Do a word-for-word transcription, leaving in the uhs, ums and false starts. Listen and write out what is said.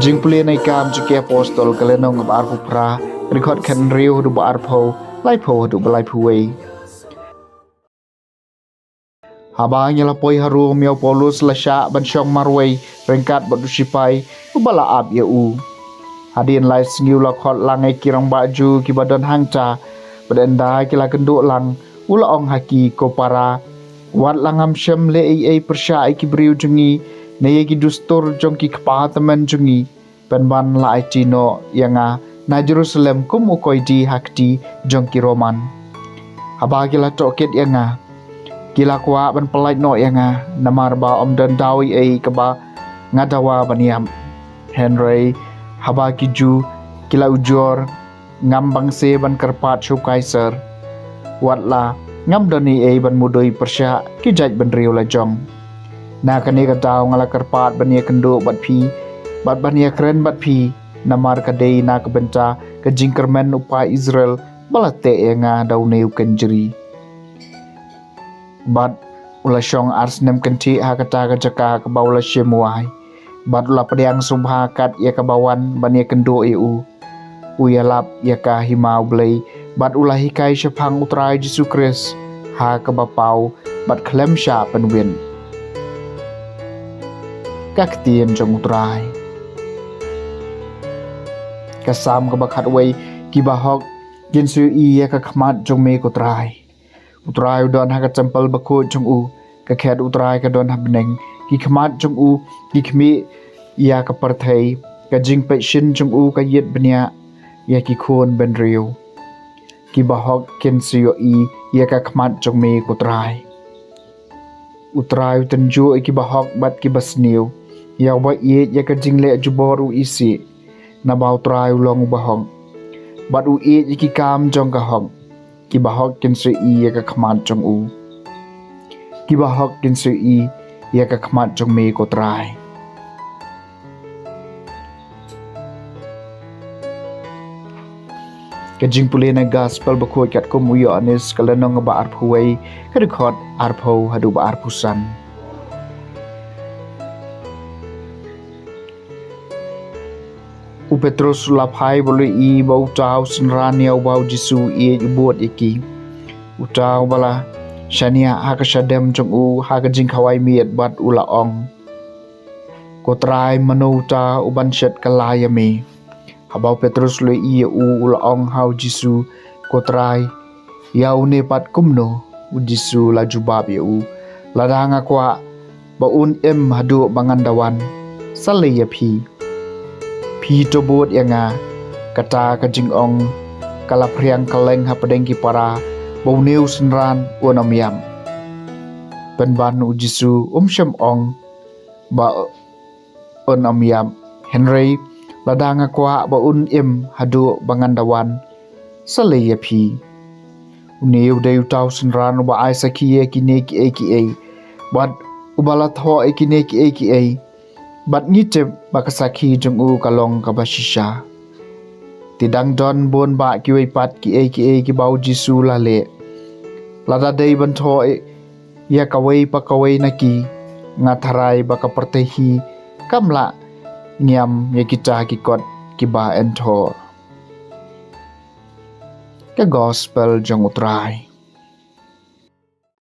Jingpule na ki Kam jong ki Apostol ka lynnong ba arphew phra, ka dkhot khathynriew haduh ba arphew, laiphew haduh ba laiphew wei. Haba ngi la poi ha Rom, ïa u Paulus la shah ban shong marwei ryngkat bad u sipai uba la ap ïa u. Hadien lai sngi u la khot lang ïa ki rangbah Jiw kiba don hangta, bad ynda ki la kynduh lang, u la ong ha ki, Ko para, wat la ngam shym leh ei ei pyrshah ïa ki briew jong ngi, ne ïa ki dustur jong ki kpa tymmen jong ngi, pynban la aiti noh ïa nga na Jerusalem kum u koidi ha kti jong ki Roman. Haba ki la tohkit ïa nga, ki la kwah ban pyllait noh ïa nga, namar ba ym don daw ei ei kaba nga dawa ban ïap. Hynrei haba ki Jiw ki la ujor, ngam bang se ban kyrpad sha u Kaisar, wat la ngam don ei ei ban mudui pyrshah ki jaitbynriew la jong. Na kane ka daw nga la kyrpad ban ïakynduh bad phi, bad ban ïakren bad phi, namar ka dei na ka bynta ka jingkyrmen u paid Israel ba la teh ïa nga da une u kynjri. Bad u la shong ar snem kynthih ha kata ka jaka kaba u la shim wai, bad u la pdiang sngewbha kat ïa kaba wan ban ïakynduh ïa u. U ïalap ïa ka hima U Blei, bad u la hikai shaphang U Trai Jisu Khrist ha kaba paw bad khlem shah pynwit. Ka ktien jong U Trai. Ka Salm kaba khatwei. Ki bahok kin sa ïohi ïa ka khmat jong me, ko Trai. U Trai u don ha ka templ bakhuid jong u. Ka khet U Trai ka don ha bneng. Ki khmat jong u ki khmih ïa ka pyrthei. Ka jingpeit shin jong u ka ïit bniah ïa ki khun bynriew. Ki bahok kin sa ïohi ïa ka khmat jong me, ko Trai. U Trai u tynjuh ïa ki bahok bad ki basniew. Ïa uba ïeit ïa ka jingleh jubor u isih, naba U Trai u long u bahok, bad u ïeit ïa ki kam jong ka hok. Ki bahok kin sa ïohi ïa ka khmat jong u. Ki bahok kin sa ïohi ïa ka khmat jong me, ko Trai. Ka jingpule na Gospel bakhuid katkum u Ïoannis, ka lynnong ba arphew wei, ka dkhot arphew haduh ba arphew san. U Petrus u la phai bad u la ïohi ba uta u synran ïa uba u Jisu u ïeit u bud ïa ki. Uta uba la shaniah ha ka shadem jong u ha ka jingkhawai miet bad u la ong, Ko Trai, mano uta uban shet kylla ïa me? Haba u Petrus u la ïohi ïa u, u la ong ha u Jisu, Ko Trai, ïa une pat kumno? U Jisu u la jubab ïa u, Lada nga kwah ba un im haduh ba ngan da wan, sa lei ïa phi. Phi to bud ïa nga. Kata ka jingong ka la phriang kylleng hapdeng ki para ba une u synran un ym ïap. Pynban u Jisu um shym ong ba un ym ïap, hynrei, Lada nga kwah ba un im haduh ba ngan da wan, sa lei ïa phi. Une u dei uta u synran uba ai sakhi ïa kine kiei kiei, bad uba la thoh ïa kine kiei kiei, bad ngi tip ba ka sakhi jong u ka long kaba shisha. Te dang don bun bah kiwei pat kiei kiei kiba u Jisu u la leh. Lada dei ban thoh ïa kawei pa kawei na ki, nga tharai ba ka pyrthei hi kam lah ngiam ïa kita ki kot kiba yn thoh. Ka Gospel jong U Trai.